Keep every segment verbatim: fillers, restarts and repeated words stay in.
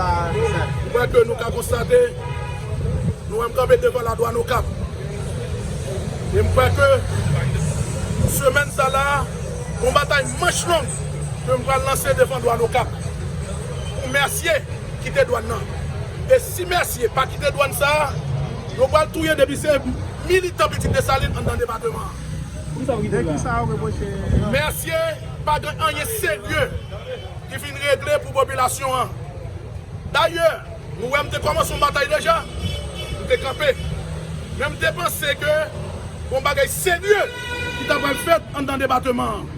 M kwè ke nou ka konstate, nou wè m kanpe devan ladwàn Okap. E m kwè ke semèn sa la, yon batay manch long ke m pral lanse devan dwàn Okap pou Mèsye kite dwàn nan. E si Mèsye pa kite dwàn sa a, yo pral touye depi se militan Pitit Desalin anndan depatman an. Mèsye pa gen anyen serye ki vin regle pou popilasyon an. Dayè, nou wè m te kòmanse yon batay deja, m te kanpe. Men m te panse ke yon bagay serye ki ta pral fèt anndan depatman an.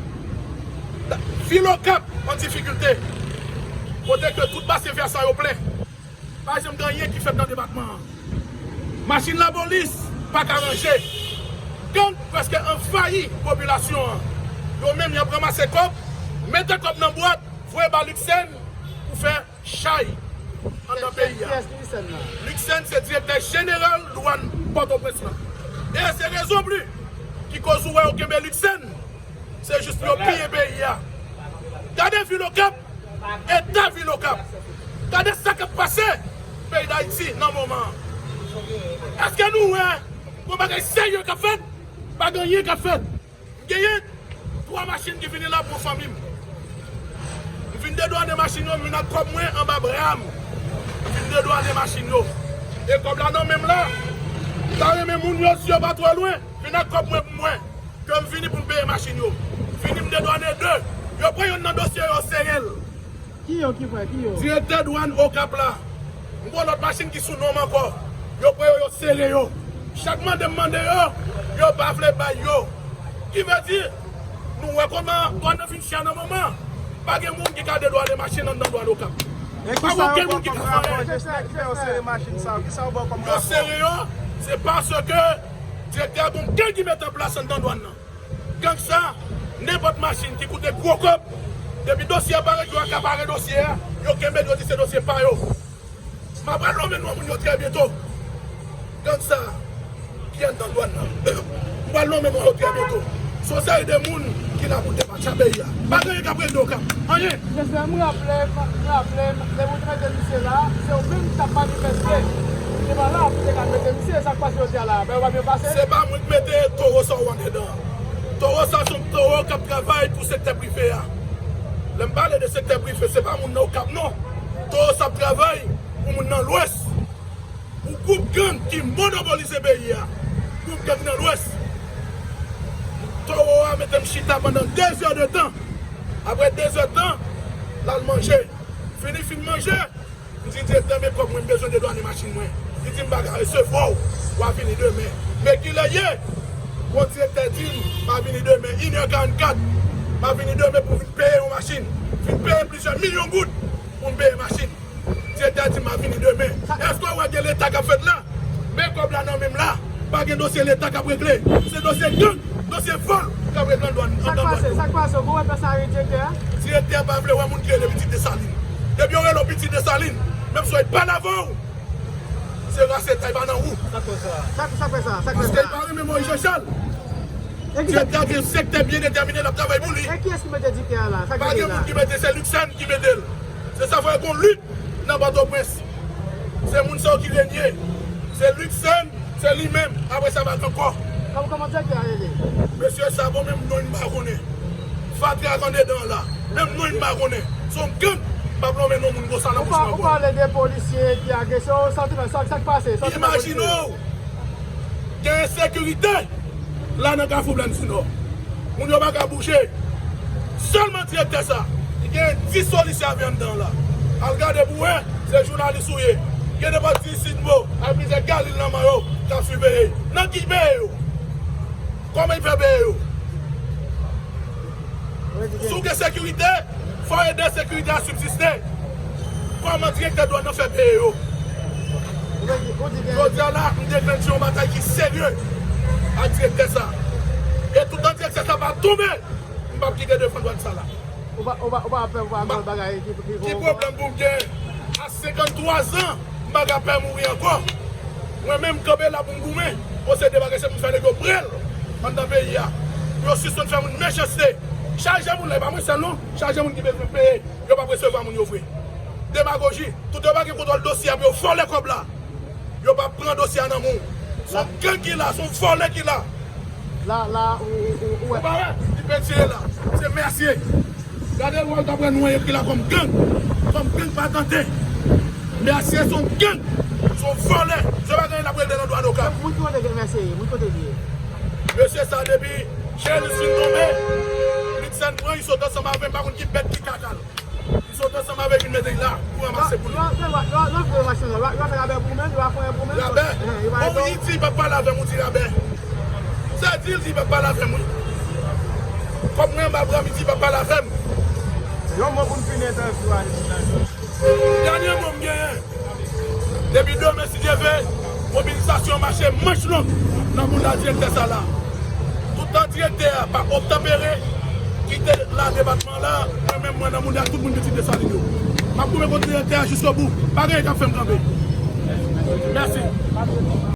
Da- Vil Okap an difikilte, kote ke tout basen vèsan yo plen. Pa janm gen anyen ki fèt nan depatman an. Machin lapolis pa ka ranje. Gang prèske anvayi popilasyon an. Yo menm y ap ranmase kòb, mete kòb nan bwat, voye ba Luxenn pou fè chay anndan peyi a. Luxenn se direktè jeneral dwàn Pòtoprens lan. E se rezon pli ki koz ou wè yo kenbe Luxenn. Se jis pou yo piye peyi a. Gade vil Okap, eta vil Okap. Gade sa k ap pase peyi Dayiti nan moman an. Èske nou wè yon bagay serye k ap fèt? Pa gen anyen k ap fèt. M genyen twa machin ki vini la pou fanmi m. M fin dedwane machin yo, m vin ak kòb mwen anba bra m. M fin dedwane machin yo. E kòb la nan men m la. M ta renmen moun yo, si yo pa twò lwen, vin ak kòb mwen pou mwen. Ke m vini pou m peye machin yo. Vini m dedwane de. Yo pran youn nan dosye yo, sere l. Ki yo ki pran? Ki yo? Direktè dwàn Okap la. M gon lòt machin ki sou non m ankò. Yo pran yo, yo sere yo. Chak mande m mande yo, yo pa vle bay yo. Ki vle di, nou wè kòman dwàn nan fin chè nan moman. Pa gen moun ki ka dedwane machin anndan dwàn Okap. Pa gen okenn moun ki ka fè anyen. Yo sere yo, se paske direktè a gon gang ki mete an plas anndan dwàn nan. Gang sa, nenpòt machin ki koute gwo kòb, depi dosye a parèt, yo akapare dosye a, yo kenbe l, yo di se dosye pa yo. M ap pral nonmen non moun yo trè byento. Gang sa, ki anndan dwàn nan. M pral nonmen non yo trè byento. Se yon seri de moun ki la pou depatcha peyi a. Pa gen anyen k ap regle Okap. Anyen. Mesye, m raple, m raple, lè yo te mete misye la, se yo menm ki t ap manifeste. Yo te pa la pou te ka mete misye, sa k pase jodi a la? Bagay yo pa byen pase? Se pa mwen k mete towo sa w wè anndan. Towo sa se yon towo k ap travay pou sektè prive a. Lè m pale de sektè prive, se pa moun nan Okap non. Towo sa ap travay pou moun nan Lwès. Pou gwoup gang ki monopolize peyi a. Gwoup gang nan Lwès. Towo a mete m chita pandan de zè de tan. Apre de zè de tan, l al manje. Fini fin manje, m di direktè, men kòb mwen, m bezwen dedwane machin mwen. Li di m pa ka resevwa w, w a vini demen. Men kilè ye? Bon, direktè di m m a vini demen, inè karannkat. M a vini demen pou vin peye yon machin. Vin peye plizyè milyon goud pou m peye machin. Direktè a di m a vini demen. Èske w wè gen leta k ap fèt la? Men kòb la nan men m la. Pa gen dosye leta k ap regle. Se dosye gang, dosye vòl k ap regle anndan dwàn nan. Sa k pase? Sa k pase? Ou wè pè sa, direktè a? Direktè a pa vle wè moun ki rele Pitit Desalin. Depi yo rele w Pitit Desalin, menm si yo pale avè w, se rase ta, e pa nan ou. Sa k fè sa? Sa k fè sa? Paske l pa renmen Moyiz Jan Chal. Direktè a gen sektè byen detèmine l ap travay pou li. E kiyès ki mete direktè a la? Pa gen moun ki mete, se Luxenn ki mete l. Se sa fè gon lit nan Pòtoprens. Se moun sa yo ki renye. Se Luxenn, se li menm. Apre sa, pa gen ankò. Kòman, kòman direktè a rele? Mesye sa, bon, menm non m pa konnen. Fatra k andedan la. Menm non m pa konnen. Se yon gang. M p ap nonmen non moun konsa nan bouch mwen ankò. Ou pale de polisye ki agrese w, sa k pase? Imajine w, gen ensekirite la nan Kafou Blandinò. Moun yo pa ka bouje. Sèlman direktè sa, li gen dis solisye avè anndan la. Al gade pou wè, se jounalis ou ye. Gen nenpòt ti isit mo, ak plizyè galil nan man yo, k ap siveye. Nan ki peye yo? Kòman y fè peye yo? Si w gen sekirite, fò w ede sekirite a sibsiste. Kòman direktè dwàn nan fè peye yo? Jodi a la, m deklanche yon batay ki serye ak direktè sa. E toutan direktè sa pa tonbe, m p ap kite defann dwàn sa la. Ou pa, ou pa, ou pa pè, ou pa pè bagay ki, ki pwoblèm pou m gen? A senkanntwa zan, m pa ka pè mouri ankò. Mwen menm, m kanpe la pou m goumen kont de bagay se pou m fè nèg yo prèl anndan peyi a. Yo sispann fè moun mechanste. Chaje moun la, e pa mwen sèl non. Chaje moun ki bezwen peye, yo p ap resevwa moun yo vre. Demagoji. Tout yo pa gen kontwòl dosye a pou yo vòlè kòb la. Yo pa pran dosye a nan men w. Se yon gang ki la, se yon vòlè ki la. La, la, ou, ou, ou, ou wè. Ou pa wè? Li pentire la. Se Mèsye. Gade lwa, ou ta pran nou ekri la kòm gang. Kòm gang pa tante. Mèsye se yon gang. Se yon vòlè. Se pa gen la pou l te nan dwa doka. Moun ki kote gen Mèsye ye, moun kote li ye. Mesye sa depi Chèlis fin tonbe, Lidsen pran, li sot ansanm avè m, pa konn ki bèt ki kaka l. Li sot ansanm avè l vin mete l la pou ranmase pou li. Yo, yo, yo, yo, yo vle machin nan. Yo, yo fè labè pou men, yo fè pou men. Labè? Bon, li di, pa pale avè m, ou di labè. Sa di, l di, pa pale avè m, wi. Kòm mwen anba bra m, li di, pa pale avè m. Yon mo pou m fini entèvyou a, Lidsen. Dènye mo m genyen. Depi demen, si Dye vle, mobilizasyon mache manch long nan bounda direktè sa la. Toutan direktè a pa obtanpere, kite la depatman la, mwen menm mwen nan bounda tout moun pitit Desalin yo. M ap goumen kont direktè a jiskobou. Pa gen anyen k ap fè m kanpe. Mèsi.